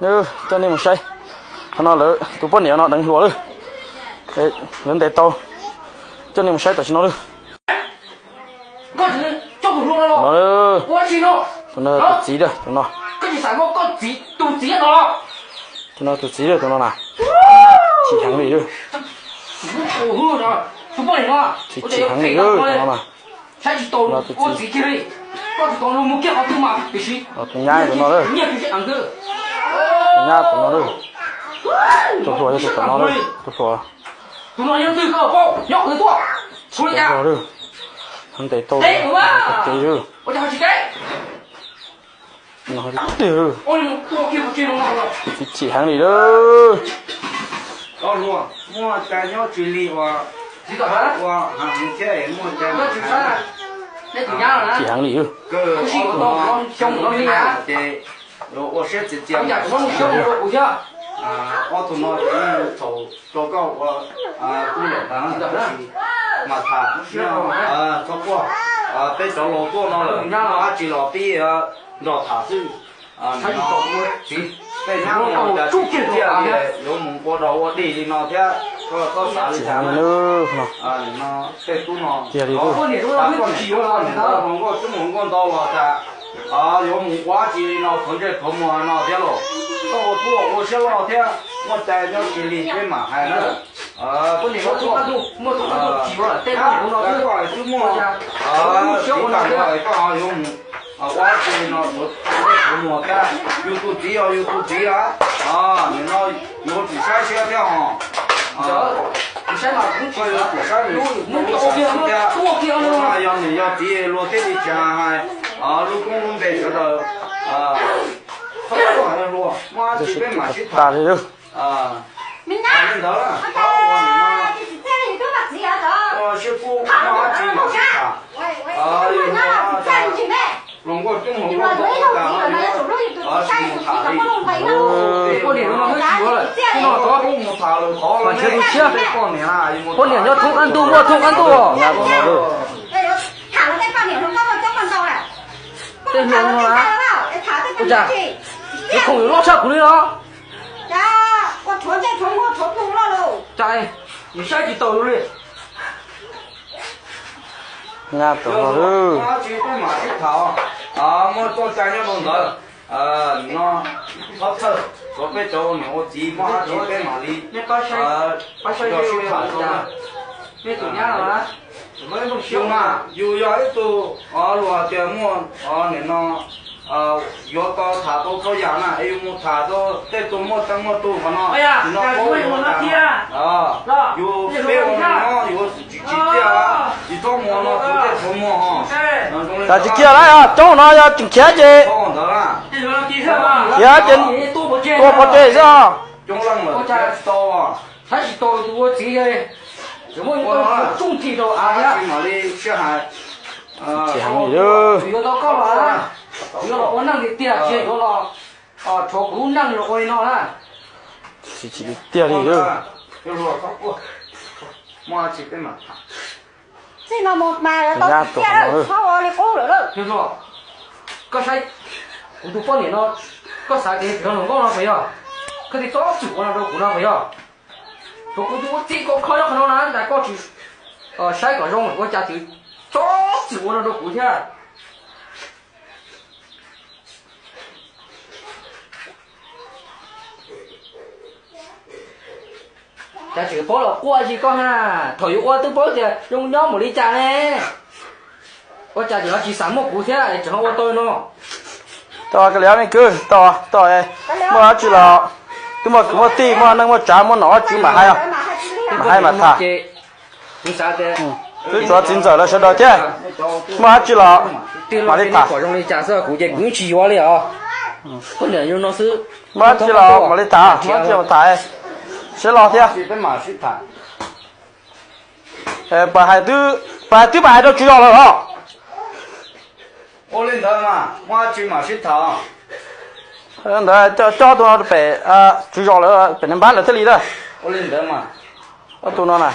Coj nej mus saib, qhov no lawv tus poj niam no deev hluas lawm, lawv ntes tau. Coj nej mus saib tam sim no lawm. No, tus no tus txiv, tus no, tus no tus txiv, tus no na, chim heev li. Chim, chim heev li, tus no na. Tus nyab tus no, tus nyab tus no, tus hluas yog tus tom no, tus hluas, tus hluas, ntes tau tes, tus no tus txiv, chim heev li lawm. Muaj cai nyob tsis li ua, ua heev thiab muaj cai, chim heev li. Ces ua siab txias txias thiab. Ob tug no thaum rau koj ua tub lawm ntag, tab sis mas tham, txhob quaj. Peb cov laus tuaj no lawm, dab tsi los pib nrog tham xwb. Tej nyab no cas tsis tiaj li, yuav mus ua dog ua dig li no thiab, koj xav li cas na? Tej tub no, koj tsis ua hluas nkauj tub hluas nkauj ntau los cas yuav mus ua dab tsi li no, khuav ntsej khuav muag no thiab los? Koj ua tub ua siab loj thiab, muaj cai nyob tsis li peb mam hais na. Koj hais twb muaj, txiv kam koj yuav mus ua dab tsi li no, khuav ntsej khuav muag thiab. Yus tus txiv os, yus tus txiv a, nim no yuav tsum saib siab thiab hos. Koj yuav tsum saib nws thiab. Yog niam yog txiv luag thiaj li tsis hais lub koob lub npe sawv daws. Muaj dab tsi peb mam sib tham. Li ntawd, sib pub, muaj dab tsi mam sib tham. Hluas nkauj tub hluas nkauj ntau tas, tsis mus tham li. Mus tham lawm qhov poj niam na. Poj niam nyob thoob qab ntuj, muaj thoob qab ntuj. Tej hluas no na, ua cas yuav khoom yuav loj tshaj kuv li los? Cas nws saib tsis taus li. Nyab tus no, muaj txoj cai nyob rau ntawd. No, txhob txhawj, tsuav peb cov ua niam ua txiv, muaj dab tsi peb mam li sib tham rau. Yus mas yus yog ib tug luag tias muaj, nim no yuav tau tham tau txhua yam na, es yus mus tham rau tej tug muaj teej muaj tug qhov no, no, yus peb ua no yus tsis tsim txiaj, tsis txhob mus no, txhob muag. Cas tsis kiag lawm, coob no yog tseem khiav ces khiav ces tua pov tseg xwb os. Saib tsis taus tus ua txiv, tsis muaj ib tug txooj tig rau av thiab. Tsis heev li, yuav tau koj los, yuav los ua neej tiag tiag, tsis yuav los rhuav kuv lub neej los ua li no na. Tsis tiag li. Txij no mus mas tau tiag, txhob ua li qub lawm lauj. Koj saib kuv tus poj niam no, koj xav tias tsis yog hluas nkauj no puas yog? Koj thiaj txhob txwm ua no rau kuv no puas yog? Thaum kuv tus ua txiv koj kho nyob qhov no na, ntawm koj tsis saib kom zoo ua cas txwm txhob txwm ua no rau kuv thiab. Cas tseem paub los quaj li koj na, thaum yuav ua twb paub tias zoo nyob mus li cas ne. Ua cas tseem tsis xav muaj kuv thiab es tseem ho ua tau no. Tau, koj liam me kwv, tau, tau, muaj dab tsi los twb muaj kwv muaj tij, muaj neej muaj tsav, muaj nom dab tsi mam hais, mam hais mam tham. Twb tsuav txiv ntxawm lawv sawv daws thiab, muaj dab tsi los mam li tham. Kuv ces kuv tsis yuav li os. Poj niam no xwb. Muaj dab tsi los mam li tham, muaj dab tsi mam tham, siab loj thiab. Pab hais twb, pab hais twb pab hais rau tswv zos lawm los? Ua li ntawd mas muaj dab tsi mam sib tham. Ntawd coj tus no pem tswv zos lawm, pem npab lawv thiaj li lawm. Ua li ntawd mas, ob tug no na.